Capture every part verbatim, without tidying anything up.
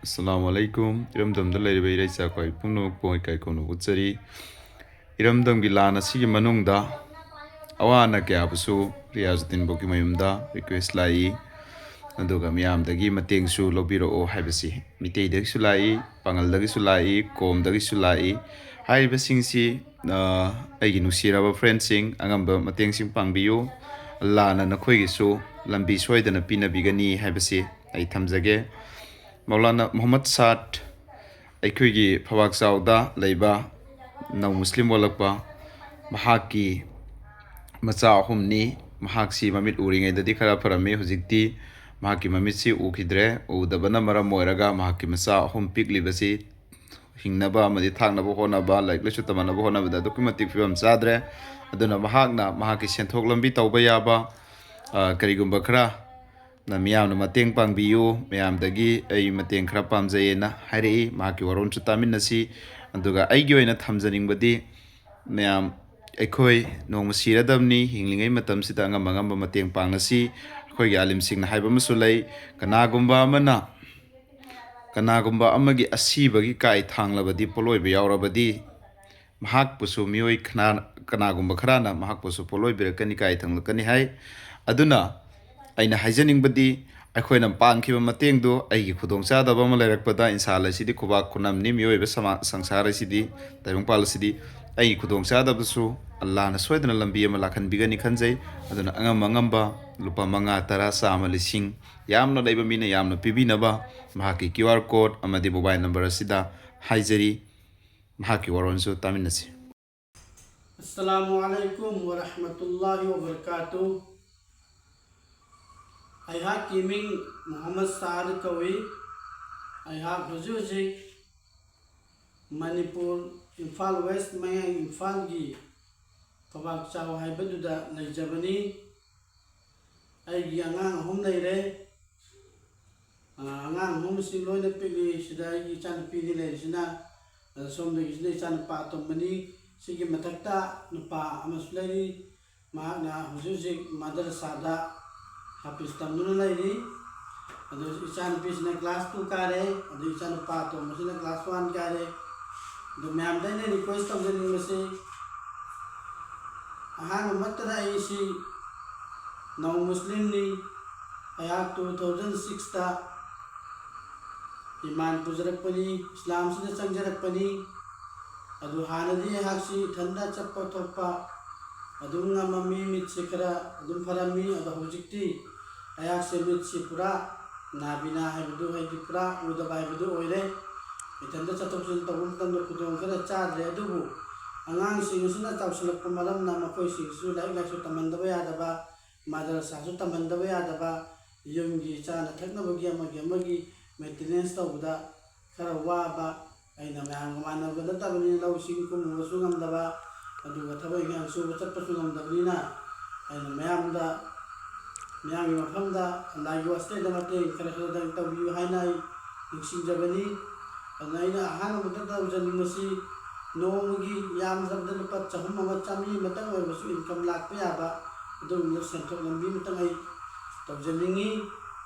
ꯑꯁꯂꯥꯃꯨ ꯑꯂꯩꯀꯨꯝ꯫ ꯏꯔꯝꯗꯝꯗ ꯂꯩꯔꯤꯕ ꯏꯔꯩꯆꯥ ꯑꯩꯈꯣꯏ ꯄꯨꯝꯅꯃꯛꯄꯨ ꯏꯀꯥꯏ ꯈꯨꯝꯅꯕ ꯎꯠꯆꯔꯤ꯫ ꯏꯔꯝꯗꯝꯒꯤ ꯂꯥꯟ ꯑꯁꯤꯒꯤ ꯃꯅꯨꯡꯗ ꯑꯋꯥ ꯑꯅꯥ ꯀꯌꯥꯕꯨꯁꯨ ꯔꯤꯌꯥꯖꯨꯗꯤꯟ ꯕꯣꯛꯀꯤ ꯃꯌꯨꯝꯗ ꯔꯤꯀ꯭ꯋꯦꯁ ꯂꯥꯛꯏ, ꯑꯗꯨꯒ ꯃꯤꯌꯥꯝꯗꯒꯤ ꯃꯇꯦꯡꯁꯨ ꯂꯧꯕꯤꯔꯛꯑꯣ ꯍꯥꯏꯕꯁꯤ ꯃꯤꯇꯩꯗꯒꯤꯁꯨ ꯂꯥꯛꯏ, ꯄꯥꯉꯜꯗꯒꯤꯁꯨ ꯂꯥꯛꯏ, ꯀꯣꯝꯗꯒꯤꯁꯨ ꯂꯥꯛꯏ꯫ ꯍꯥꯏꯔꯤꯕꯁꯤꯡꯁꯤ, ꯑ, ꯑꯩꯒꯤ ꯅꯨꯡꯁꯤꯔꯕ ꯐ꯭ꯔꯦꯟꯁꯤꯡ, ꯑꯉꯝꯕ ꯃꯇꯦꯡꯁꯤꯡ ꯄꯥꯡꯕꯤꯌꯨ꯫ ꯑꯜꯂꯥꯅ ꯅꯈꯣꯏꯒꯤꯁꯨ ꯂꯝꯕꯤ ꯁꯣꯏꯗꯅ ꯄꯤꯅꯕꯤꯒꯅꯤ ꯍꯥꯏꯕꯁꯤ ꯑꯩ ꯊꯝꯖꯒꯦ꯫ ꯃꯧꯂꯥꯅꯥ ꯃꯨꯍꯝꯃꯗ ꯁꯥꯗ, ꯑꯩꯈꯣꯏꯒꯤ ꯐꯕꯥꯛ ꯆꯥꯎꯗ ꯂꯩꯕ ꯅꯧ ꯃꯨꯁꯂꯤꯝ ꯑꯣꯜꯂꯛꯄ, ꯃꯍꯥꯛꯀꯤ ꯃꯆꯥ ꯑꯍꯨꯝꯅꯤ꯫ ꯃꯍꯥꯛꯁꯤ ꯃꯃꯤꯠ ꯎꯔꯤꯉꯩꯗꯗꯤ ꯈꯔ ꯐꯔꯝꯃꯤ, ꯍꯧꯖꯤꯛꯇꯤ ꯃꯍꯥꯛꯀꯤ ꯃꯃꯤꯠꯁꯤ ꯎꯈꯤꯗ꯭ꯔꯦ꯫ ꯎꯗꯕꯅ ꯃꯔꯝ ꯑꯣꯏꯔꯒ ꯃꯍꯥꯛꯀꯤ ꯃꯆꯥ ꯑꯍꯨꯝ ꯄꯤꯛꯂꯤꯕꯁꯤ ꯍꯤꯡꯅꯕ ꯑꯃꯗꯤ ꯊꯥꯛꯅꯕ ꯍꯣꯠꯅꯕ, ꯂꯥꯏꯔꯤꯛ ꯂꯥꯏꯁꯨ ꯇꯝꯍꯟꯅꯕ ꯍꯣꯠꯅꯕꯗ ꯑꯗꯨꯛꯀꯤ ꯃꯇꯤꯛ ꯐꯤꯕꯝ ꯆꯥꯗ꯭ꯔꯦ꯫ ꯑꯗꯨꯅ ꯃꯍꯥꯛꯅ ꯃꯍꯥꯛꯀꯤ ꯁꯦꯟꯊꯣꯛ ꯂꯝꯕꯤ ꯇꯧꯕ ꯌꯥꯕ, ꯑ, ꯀꯔꯤꯒꯨꯝꯕ ꯈꯔ ꯅ ꯃꯤꯌꯥꯝꯅ ꯃꯇꯦꯡ ꯄꯥꯡꯕꯤꯌꯨ, ꯃꯌꯥꯝꯗꯒꯤ ꯑꯩ ꯃꯇꯦꯡ ꯈꯔ ꯄꯥꯝꯖꯩꯌꯦꯅ ꯍꯥꯏꯔꯛꯏ꯫ ꯃꯍꯥꯛꯀꯤ ꯋꯥꯔꯣꯜꯁꯨ ꯇꯥꯃꯤꯟꯅꯁꯤ꯫ ꯑꯗꯨꯒ ꯑꯩꯒꯤ ꯑꯣꯏꯅ ꯊꯝꯖꯅꯤꯡꯕꯗꯤ, ꯃꯌꯥꯝ, ꯑꯩꯈꯣꯏ ꯅꯣꯡꯃ ꯁꯤꯔꯗꯕꯅꯤ, ꯍꯤꯡꯂꯤꯉꯩ ꯃꯇꯝꯁꯤꯗ ꯑꯉꯝ ꯑꯉꯝꯕ ꯃꯇꯦꯡ ꯄꯥꯡꯅꯁꯤ꯫ ꯑꯩꯈꯣꯏꯒꯤ ꯑꯥꯂꯤꯝꯁꯤꯡꯅ ꯍꯥꯏꯕ ꯑꯃꯁꯨ ꯂꯩ, "ꯀꯅꯥꯒꯨꯝꯕ ꯑꯃꯅ, ꯀꯅꯥꯒꯨꯝꯕ ꯑꯃꯒꯤ ꯑꯁꯤꯕꯒꯤ ꯀꯥꯏ ꯊꯥꯡꯂꯕꯗꯤ, ꯄꯣꯠꯂꯣꯏꯕ ꯌꯥꯎꯔꯕꯗꯤ, ꯃꯍꯥꯛꯄꯨꯁꯨ ꯃꯤꯑꯣꯏ ꯈꯅꯥ-, ꯀꯅꯥꯒꯨꯝꯕ ꯈꯔꯅ ꯃꯍꯥꯛꯄꯨꯁꯨ ꯄꯣꯠꯂꯣꯏꯕꯤꯔꯛꯀꯅꯤ, ꯀꯥꯏ ꯊꯪꯂꯛꯀꯅꯤ" ꯍꯥꯏ꯫ ꯑꯗꯨꯅ ꯑꯩꯅ ꯍꯥꯏꯖꯅꯤꯡꯕꯗꯤ, ꯑꯩꯈꯣꯏꯅ ꯄꯥꯡꯈꯤꯕ ꯃꯇꯦꯡꯗꯨ ꯑꯩꯒꯤ ꯈꯨꯗꯣꯡꯆꯥꯗꯕ ꯑꯃ ꯂꯩꯔꯛꯄꯗ, ꯏꯟꯁꯥꯟ ꯑꯁꯤꯗꯤ ꯈꯨꯕꯥꯛ ꯈꯨꯅꯝꯅꯤ, ꯃꯤꯑꯣꯏꯕ ꯁꯃꯥ-, ꯁꯪꯁꯥꯔ ꯑꯁꯤꯗꯤ, ꯇꯥꯏꯕꯪꯄꯥꯜ ꯑꯁꯤꯗꯤ, ꯑꯩꯒꯤ ꯈꯨꯗꯣꯡꯆꯥꯗꯕꯁꯨ ꯑꯜꯂꯥꯅ ꯁꯣꯏꯗꯅ ꯂꯝꯕꯤ ꯑꯃ ꯂꯥꯛꯍꯟꯕꯤꯒꯅꯤ ꯈꯟꯖꯩ꯫ ꯑꯗꯨꯅ ꯑꯉꯝ ꯑꯉꯝꯕ ꯂꯨꯄꯥ ꯃꯉꯥ, ꯇꯔꯥ, ꯆꯥꯝꯃ, ꯂꯤꯁꯤꯡ, ꯌꯥꯝꯅ ꯂꯩꯕ ꯃꯤꯅ ꯌꯥꯝꯅ ꯄꯤꯕꯤꯅꯕ ꯃꯍꯥꯛꯀꯤ QR code ꯑꯃꯗꯤ mobile number ꯑꯁꯤꯗ ꯍꯥꯏꯖꯔꯤ꯫ ꯃꯍꯥꯛꯀꯤ ꯋꯥꯔꯣꯜꯁꯨ ꯇꯥꯃꯤꯟꯅꯁꯤ꯫ ꯑꯁꯂꯥꯃꯨ ꯑꯂꯩꯀꯨꯝ ꯋꯔꯍꯃꯇꯨꯜꯂꯥꯍꯤ ꯋꯕꯔꯀꯥꯇꯨ꯫ ꯑꯩꯍꯥꯛꯀꯤ ꯃꯤꯡ ꯃꯨꯍꯝꯃꯗ ꯁꯥꯗ ꯀꯧꯏ꯫ ꯑꯩꯍꯥꯛ ꯍꯧꯖꯤꯛ ꯍꯧꯖꯤꯛ ꯃꯅꯤꯄꯨꯔ, ꯏꯝꯐꯥꯜ ꯋꯦꯁ, ꯃꯌꯥꯡ ꯏꯝꯐꯥꯜꯒꯤ ꯐꯕꯥꯛ ꯆꯥꯎ ꯍꯥꯏꯕꯗꯨꯗ ꯂꯩꯖꯕꯅꯤ꯫ ꯑꯩꯒꯤ ꯑꯉꯥꯡ ꯑꯍꯨꯝ ꯂꯩꯔꯦ꯫ ꯑ, ꯑꯉꯥꯡ ꯑꯍꯨꯝꯁꯤ ꯂꯣꯏꯅ ꯄꯤꯛꯂꯤ꯫ ꯁꯤꯗ ꯑꯩꯒꯤ ꯏꯆꯥꯅꯨꯄꯤꯅꯤ ꯂꯩꯔꯤꯁꯤꯅ꯫ ꯑ, ꯁꯣꯝꯗꯒꯤꯁꯤꯅ ꯏꯆꯥꯅꯨꯄꯥ ꯑꯇꯣꯝꯕꯅꯤ꯫ ꯁꯤꯒꯤ ꯃꯊꯛꯇ ꯅꯨꯄꯥ ꯑꯃꯁꯨ ꯂꯩꯔꯤ꯫ ꯃꯍꯥꯛꯅ ꯍꯧꯖꯤꯛ ꯍꯧꯖꯤꯛ ꯃꯗꯔꯁꯥꯗ ꯍꯥꯐꯤꯖ ꯇꯝꯗꯨꯅ ꯂꯩꯔꯤ꯫ ꯑꯗꯨ ꯏꯆꯥꯅꯨꯄꯤꯁꯤꯅ class two ꯀꯥꯔꯦ, ꯑꯗꯨ ꯏꯆꯥꯅꯨꯄꯥ ꯑꯇꯣꯝꯕꯁꯤꯅ class one ꯀꯥꯔꯦ꯫ ꯑꯗꯨ ꯃꯌꯥꯝꯗ ꯑꯩꯅ request ꯇꯧꯖꯅꯤꯡꯕꯁꯤ, ꯑꯍꯥꯟꯕꯃꯛꯇꯗ ꯑꯩꯁꯤ ꯅꯧ ꯃꯨꯁꯂꯤꯝꯅꯤ꯫ ꯑꯩꯍꯥꯛ two thousand sixꯇ ꯏꯃꯥꯟ ꯄꯨꯖꯔꯛꯄꯅꯤ, ꯏꯁꯂꯥꯝꯁꯤꯗ ꯆꯪꯖꯔꯛꯄꯅꯤ꯫ ꯑꯗꯨ ꯍꯥꯟꯅꯗꯤ ꯑꯩꯍꯥꯛꯁꯤ ꯏꯊꯟꯗ ꯆꯠꯄ ꯊꯣꯛꯄ ꯑꯗꯨꯝ ꯉꯝꯃꯝꯃꯤ, ꯃꯤꯠꯁꯤ ꯈꯔ ꯑꯗꯨꯝ ꯐꯔꯝꯃꯤ꯫ ꯑꯗꯣ ꯍꯧꯖꯤꯛꯇꯤ ꯑꯩꯍꯥꯛꯁꯦ ꯃꯤꯠꯁꯤ ꯄꯨꯔꯥ ꯅꯥꯕꯤꯅꯥ ꯍꯥꯏꯕꯗꯨ, ꯍꯥꯏꯗꯤ ꯄꯨꯔꯥ ꯎꯗꯕ ꯍꯥꯏꯕꯗꯨ ꯑꯣꯏꯔꯦ꯫ ꯏꯊꯟꯗ ꯆꯠꯊꯣꯛ ꯆꯠꯁꯤꯟ ꯇꯧꯕ ꯃꯇꯝꯗ ꯈꯨꯗꯣꯡ ꯈꯔ ꯆꯥꯗ꯭ꯔꯦ꯫ ꯑꯗꯨꯕꯨ ꯑꯉꯥꯡꯁꯤꯡ ꯑꯁꯤꯅ ꯆꯥꯎꯁꯤꯜꯂꯛꯄ ꯃꯔꯝꯅ ꯃꯈꯣꯏꯁꯤꯡꯁꯤꯁꯨ ꯂꯥꯏꯔꯤꯛ ꯂꯥꯏꯁꯨ ꯇꯝꯍꯟꯗꯕ ꯌꯥꯗꯕ, ꯃꯗꯔꯁꯥꯁꯨ ꯇꯝꯍꯟꯗꯕ ꯌꯥꯗꯕ, ꯌꯨꯝꯒꯤ ꯆꯥꯅ ꯊꯛꯅꯕꯒꯤ ꯑꯃꯒꯤ ꯑꯃꯒꯤ maintenance ꯇꯧꯕꯗ ꯈꯔ ꯋꯥꯕ, ꯑꯩꯅ ꯃꯌꯥꯝꯒ ꯃꯥꯟꯅꯕ ꯅꯠꯇꯕꯅꯤꯅ ꯂꯧ ꯏꯁꯤꯡ ꯀꯨꯝꯃꯨꯕꯁꯨ ꯉꯝꯗꯕ, ꯑꯗꯨꯒ ꯊꯕꯛ ꯏꯪꯈꯥꯡ ꯁꯨꯕ ꯆꯠꯄꯁꯨ ꯉꯝꯗꯕꯅꯤꯅ ꯑꯩꯅ ꯃꯌꯥꯝꯗ, ꯃꯌꯥꯝꯒꯤ ꯃꯐꯝꯗ ꯑꯜꯂꯥꯍꯒꯤ ꯋꯥꯁꯇꯦꯗ ꯃꯇꯦꯡ ꯈꯔ ꯈꯔꯗꯪ ꯇꯧꯕꯤꯌꯨ ꯍꯥꯏꯅ ꯑꯩ ꯅꯤꯡꯁꯤꯡꯖꯕꯅꯤ꯫ ꯑꯗꯨꯅ ꯑꯩꯅ ꯑꯍꯥꯟꯕꯗ ꯇꯧꯖꯅꯤꯡꯕꯁꯤ ꯅꯣꯡꯃꯒꯤ ꯌꯥꯝꯗ꯭ꯔꯕꯗ ꯂꯨꯄꯥ ꯆꯍꯨꯝ ꯑꯃ ꯆꯥꯃꯔꯤ ꯑꯃꯇꯪ ꯑꯣꯏꯔꯕꯁꯨ income ꯂꯥꯛꯄ ꯌꯥꯕ ꯑꯗꯨꯒꯨꯝꯕ ꯁꯦꯟꯊꯣꯛ ꯂꯝꯕꯤ ꯑꯃꯇꯪ ꯑꯩ ꯇꯧꯖꯅꯤꯡꯉꯤ꯫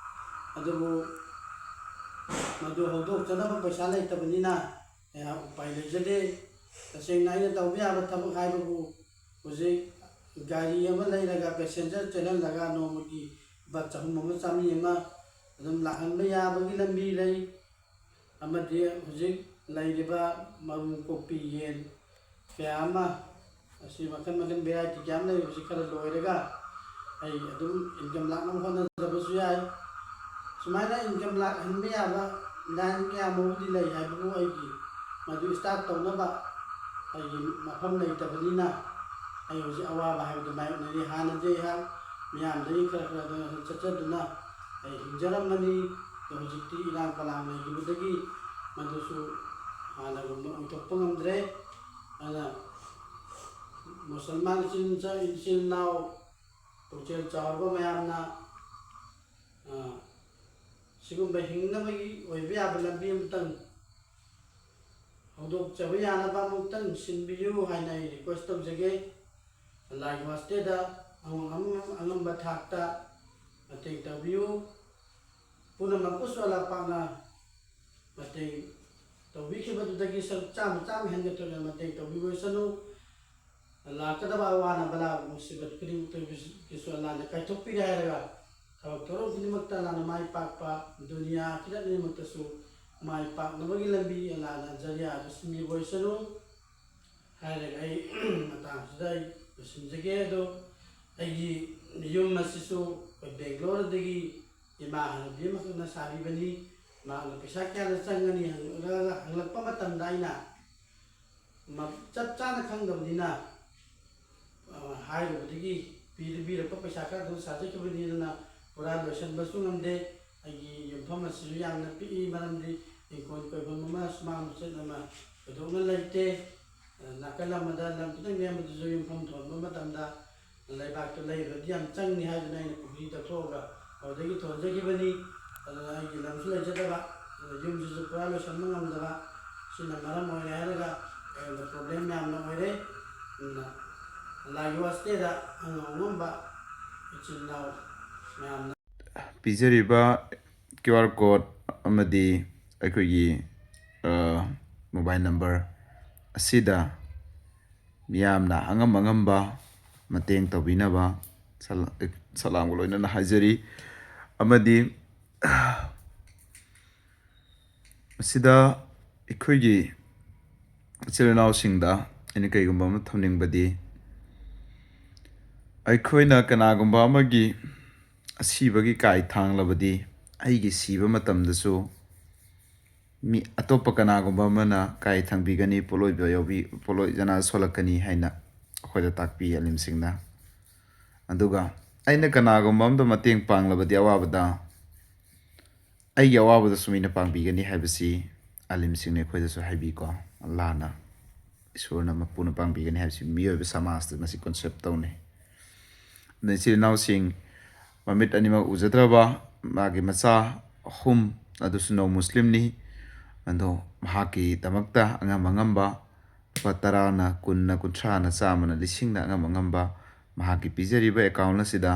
ꯑꯗꯨꯕꯨ ꯃꯗꯨ ꯍꯧꯗꯣꯛꯆꯅꯕ ꯄꯩꯁꯥ ꯂꯩꯇꯕꯅꯤꯅ ꯑꯩꯍꯥꯛ ꯎꯄꯥꯏ ꯂꯩꯖꯗꯦ꯫ ꯇꯁꯦꯡꯅ ꯑꯩꯅ ꯇꯧꯕ ꯌꯥꯕ ꯊꯕꯛ ꯍꯥꯏꯕꯕꯨ ꯍꯧꯖꯤꯛ ꯒꯥꯔꯤ ꯑꯃ ꯂꯩꯔꯒ passenger ꯆꯦꯜꯍꯜꯂꯒ ꯅꯣꯡꯃꯒꯤ ꯂꯨꯄꯥ ꯆꯍꯨꯝ ꯑꯃ ꯆꯥꯃꯔꯤ ꯑꯃ ꯑꯗꯨꯝ ꯂꯥꯛꯍꯟꯕ ꯌꯥꯕꯒꯤ ꯂꯝꯕꯤ ꯂꯩ꯫ ꯑꯃꯗꯤ ꯍꯧꯖꯤꯛ ꯂꯩꯔꯤꯕ ꯃꯔꯨꯝ ꯀꯣꯛꯄꯤ ꯌꯦꯟ ꯀꯌꯥ ꯑꯃ, ꯑꯁꯤ ꯃꯈꯜ ꯃꯈꯜ variety ꯀꯌꯥ ꯑꯃ ꯂꯩꯔꯤꯕꯁꯤ ꯈꯔ ꯂꯣꯏꯔꯒ ꯑꯩ ꯑꯗꯨꯝ income ꯂꯥꯛꯅꯕ ꯍꯣꯠꯅꯖꯕꯁꯨ ꯌꯥꯏ꯫ ꯁꯨꯃꯥꯏꯅ income ꯂꯥꯛꯍꯟꯕ ꯌꯥꯕ line ꯀꯌꯥ ꯑꯃꯕꯨꯗꯤ ꯂꯩ ꯍꯥꯏꯕꯕꯨ ꯑꯩꯒꯤ ꯃꯗꯨ start ꯇꯧꯅꯕ ꯑꯩꯒꯤ ꯃꯐꯝ ꯂꯩꯇꯕꯅꯤꯅ ꯑꯩ ꯍꯧꯖꯤꯛ ꯑꯋꯥꯕ ꯍꯥꯏꯕꯗꯨ ꯃꯥꯌꯣꯛꯅꯔꯤ꯫ ꯍꯥꯟꯅꯗꯤ ꯑꯩꯍꯥꯛ ꯃꯤꯌꯥꯝꯗꯒꯤ ꯈꯔ ꯈꯔ ꯑꯗꯨꯝ ꯆꯠꯆꯗꯨꯅ ꯑꯩ ꯍꯤꯡꯖꯔꯝꯕꯅꯤ꯫ ꯑꯗꯣ ꯍꯧꯖꯤꯛꯇꯤ ꯏꯔꯥꯡ ꯄꯂꯥꯡ ꯂꯩꯈꯤꯕꯗꯒꯤ ꯃꯗꯨꯁꯨ ꯍꯥꯟꯅꯒꯨꯝꯅ ꯑꯣꯏꯊꯣꯛꯄ ꯉꯝꯗ꯭ꯔꯦ꯫ ꯑꯗꯨꯅ ꯃꯨꯁꯜꯃꯥꯟ ꯏꯆꯤꯟ ꯏꯆꯤꯜ ꯏꯅꯥꯎ ꯄꯨꯛꯆꯦꯜ ꯆꯥꯎꯔꯕ ꯃꯌꯥꯝꯅ, ꯑ, ꯁꯤꯒꯨꯝꯕ ꯍꯤꯡꯅꯕꯒꯤ ꯑꯣꯏꯕ ꯌꯥꯕ ꯂꯝꯕꯤ ꯑꯃꯇꯪ ꯍꯧꯗꯣꯛꯆꯕ ꯌꯥꯅꯕ ꯑꯃꯨꯛꯇꯪ ꯁꯤꯟꯕꯤꯌꯨ ꯍꯥꯏꯅ ꯑꯩ request ꯇꯧꯖꯒꯦ꯫ ꯑꯜꯂꯥꯍꯒꯤ ꯋꯥꯁꯇꯦꯗ ꯑꯉꯝ-, ꯑꯉꯝꯕ ꯊꯥꯛꯇ ꯃꯇꯦꯡ ꯇꯧꯕꯤꯌꯨ꯫ ꯄꯨꯝꯅꯃꯛꯄꯨꯁꯨ ꯑꯜꯂꯥꯍ ꯄꯥꯛꯅ ꯃꯇꯦꯡ ꯇꯧꯕꯤꯈꯤꯕꯗꯨꯗꯒꯤ ꯁꯔꯨꯛ ꯆꯥꯝꯃ ꯆꯥꯝꯃ ꯍꯦꯟꯒꯠꯇꯨꯅ ꯃꯇꯦꯡ ꯇꯧꯕꯤꯕ ꯑꯣꯏꯁꯅꯨ꯫ ꯂꯥꯛꯀꯗꯕ ꯑꯋꯥ ꯑꯅꯥ ꯕꯂꯥ ꯃꯨꯁꯤꯕꯠ ꯈꯨꯗꯤꯡꯃꯛꯇꯒꯤꯁꯨ ꯑꯜꯂꯥꯍꯅ ꯀꯥꯏꯊꯣꯛꯄꯤꯔꯦ ꯍꯥꯏꯔꯒ, ꯊꯕꯛ ꯊꯧꯔꯝ ꯈꯨꯗꯤꯡꯃꯛꯇ ꯑꯜꯂꯥꯍꯅ ꯃꯥꯏ ꯄꯥꯛꯄ, ꯗꯨꯅꯤꯌꯥ ꯑꯥꯈꯤꯔꯠ ꯑꯅꯤꯃꯛꯇꯁꯨ ꯃꯥꯏ ꯄꯥꯛꯅꯕꯒꯤ ꯂꯝꯕꯤ ꯑꯜꯂꯥꯍꯅ ꯖꯔꯤꯌꯥ ꯑꯗꯨ ꯁꯤꯟꯕꯤꯕ ꯑꯣꯏꯁꯅꯨ ꯍꯥꯏꯔꯒ ꯑꯩ ꯃꯇꯥꯡꯁꯤꯗ ꯑꯩ ꯂꯣꯏꯁꯤꯟꯖꯒꯦ꯫ ꯑꯗꯣ ꯑꯩꯒꯤ ꯌꯨꯝ ꯑꯁꯤꯁꯨ ꯑꯩꯈꯣꯏ ꯕꯦꯡꯒ꯭ꯂꯣꯔꯗꯒꯤ ꯏꯃꯥ ꯍꯅꯨꯕꯤ ꯑꯃꯈꯛꯅ ꯁꯥꯕꯤꯕꯅꯤ꯫ ꯃꯍꯥꯛꯅ ꯄꯩꯁꯥ ꯀꯌꯥꯅ ꯆꯪꯒꯅꯤ ꯍꯪꯂꯛꯂꯒ, ꯍꯪꯂꯛꯄ ꯃꯇꯝꯗ ꯑꯩꯅ ꯃ-, ꯆꯞ ꯆꯥꯅ ꯈꯪꯗꯕꯅꯤꯅ, ꯑ, ꯍꯥꯏꯔꯨꯕꯗꯒꯤ ꯄꯤꯕꯤꯔꯛꯄ ꯄꯩꯁꯥ ꯈꯔꯗꯨ ꯁꯥꯖꯈꯤꯕꯅꯤ꯫ ꯑꯗꯨꯅ ꯄꯨꯔꯥ ꯂꯣꯏꯁꯤꯟꯕꯁꯨ ꯉꯝꯗꯦ꯫ ꯑꯩꯒꯤ ꯌꯨꯝꯐꯝ ꯑꯁꯤꯁꯨ ꯌꯥꯝꯅ ꯄꯤꯛꯏ, ꯃꯔꯝꯗꯤ ꯏꯪꯈꯣꯜ ꯀꯣꯏꯐꯝ ꯑꯃ, ꯁꯨꯃꯥꯡ ꯃꯆꯦꯠ ꯑꯃ ꯊꯣꯏꯗꯣꯛꯅ ꯂꯩꯇꯦ꯫ ꯑ, ꯅꯥꯀꯜ ꯑꯃꯗ ꯂꯝ ꯈꯤꯇꯪ ꯅꯦꯝꯕꯗꯨꯁꯨ ꯌꯨꯝꯐꯝ ꯊꯣꯟꯕ ꯃꯇꯝꯗ ꯂꯩꯕꯥꯛꯇꯨ ꯂꯩꯔꯨꯔꯗꯤ ꯌꯥꯝ ꯆꯪꯅꯤ ꯍꯥꯏꯗꯨꯅ ꯑꯩꯅ ꯄꯨꯈ꯭ꯔꯤ ꯇꯧꯊꯣꯛꯑꯒ ꯑꯗꯨꯗꯒꯤ ꯊꯣꯟꯖꯈꯤꯕꯅꯤ꯫ ꯑꯗꯨꯅ ꯑꯩꯒꯤ ꯂꯝꯁꯨ ꯂꯩꯖꯗꯕ, ꯑꯗꯨꯒ ꯌꯨꯝꯁꯤꯁꯨ ꯄꯨꯔꯥ ꯂꯣꯏꯁꯤꯟꯕ ꯉꯝꯗꯕ, ꯁꯤꯅ ꯃꯔꯝ ꯑꯣꯏꯔꯦ ꯍꯥꯏꯔꯒ ꯑꯩꯉꯣꯟꯗ ꯄ꯭ꯔꯣꯕ꯭ꯂꯦꯝ ꯌꯥꯝꯅ ꯑꯣꯏꯔꯦ꯫ ꯑꯗꯨꯅ ꯑꯜꯂꯥꯍꯒꯤ ꯋꯥꯁꯇꯦꯗ ꯑꯉꯝ ꯑꯉꯝꯕ ꯏꯆꯤꯜ ꯏꯅꯥꯎ ꯃꯌꯥꯝꯅ ꯄꯤꯖꯔꯤꯕ ꯀ꯭ꯌꯨ ꯑꯥꯔ ꯀꯣꯗ ꯑꯃꯗꯤ ꯑꯩꯈꯣꯏꯒꯤ, ꯑ, ꯃꯣꯕꯥꯏꯜ ꯅꯝꯕꯔ ꯑꯁꯤꯗ ꯃꯤꯌꯥꯝꯅ ꯑꯉꯝ ꯑꯉꯝꯕ ꯃꯇꯦꯡ ꯇꯧꯕꯤꯅꯕ ꯁꯂ-, ꯁꯂꯥꯝꯒ ꯂꯣꯏꯅꯅ ꯍꯥꯏꯖꯔꯤ꯫ ꯑꯃꯗꯤ ꯃꯁꯤꯗ ꯑꯩꯈꯣꯏꯒꯤ ꯏꯆꯤꯜ ꯏꯅꯥꯎꯁꯤꯡꯗ ꯑꯩꯅ ꯀꯔꯤꯒꯨꯝꯕ ꯑꯃ ꯊꯝꯅꯤꯡꯕꯗꯤ, ꯑꯩꯈꯣꯏꯅ ꯀꯅꯥꯒꯨꯝꯕ ꯑꯃꯒꯤ ꯑꯁꯤꯕꯒꯤ ꯀꯥꯏ ꯊꯥꯡꯂꯕꯗꯤ, ꯑꯩꯒꯤ ꯁꯤꯕ ꯃꯇꯝꯗꯁꯨ ꯃꯤ ꯑꯇꯣꯞꯄ ꯀꯅꯥꯒꯨꯝꯕ ꯑꯃꯅ ꯀꯥꯏ ꯊꯥꯡꯕꯤꯒꯅꯤ, ꯄꯣꯠꯂꯣꯏꯕ ꯌꯥꯎꯕꯤ-, ꯄꯣꯠꯂꯣꯏ ꯖꯅꯥ ꯁꯣꯜꯂꯛꯀꯅꯤ ꯍꯥꯏꯅ ꯑꯩꯈꯣꯏꯗ ꯇꯥꯛꯄꯤ ꯑꯂꯤꯝꯁꯤꯡꯅ꯫ ꯑꯗꯨꯒ ꯑꯩꯅ ꯀꯅꯥꯒꯨꯝꯕ ꯑꯃꯗ ꯃꯇꯦꯡ ꯄꯥꯡꯂꯕꯗꯤ ꯑꯋꯥꯕꯗ, ꯑꯩꯒꯤ ꯑꯋꯥꯕꯗꯁꯨ ꯃꯤꯅ ꯄꯥꯡꯕꯤꯒꯅꯤ ꯍꯥꯏꯕꯁꯤ ꯑꯂꯤꯝꯁꯤꯡꯅ ꯑꯩꯈꯣꯏꯗꯁꯨ ꯍꯥꯏꯕꯤꯀꯣ꯫ ꯑꯜꯂꯥꯍꯅ, ꯏꯁꯣꯔꯅ, ꯃꯄꯨꯅ ꯄꯥꯡꯕꯤꯒꯅꯤ ꯍꯥꯏꯕꯁꯤ ꯃꯤꯑꯣꯏꯕ ꯁꯃꯥꯖꯇ ꯃꯁꯤ ꯀꯟꯁꯦꯞ ꯇꯧꯅꯩ꯫ ꯑꯗ ꯏꯆꯤꯜ ꯏꯅꯥꯎꯁꯤꯡ ꯃꯃꯤꯠ ꯑꯅꯤꯃꯛ ꯎꯖꯗ꯭ꯔꯕ ꯃꯥꯒꯤ ꯃꯆꯥ ꯑꯍꯨꯝ ꯑꯗꯨꯁꯨ ꯅꯣꯟ ꯃꯨꯁꯂꯤꯝꯅꯤ꯫ ꯑꯗꯣ ꯃꯍꯥꯛꯀꯤꯗꯃꯛꯇ ꯑꯉꯝ ꯑꯉꯝꯕ ꯂꯨꯄꯥ ꯇꯔꯥꯅ, ꯀꯨꯟꯅ, ꯀꯨꯟꯊ꯭ꯔꯥꯅ, ꯆꯥꯝꯃꯅ, ꯂꯤꯁꯤꯡꯅ, ꯑꯉꯝ ꯑꯉꯝꯕ ꯃꯍꯥꯛꯀꯤ ꯄꯤꯖꯔꯤꯕ ꯑꯦꯀꯥꯎꯟ ꯑꯁꯤꯗ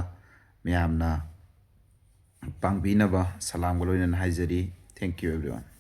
ꯃꯌꯥꯝꯅ ꯄꯥꯡꯕꯤꯅꯕ ꯁꯂꯥꯝꯒ ꯂꯣꯏꯅꯅ ꯍꯥꯏꯖꯔꯤ꯫ Thank you everyone.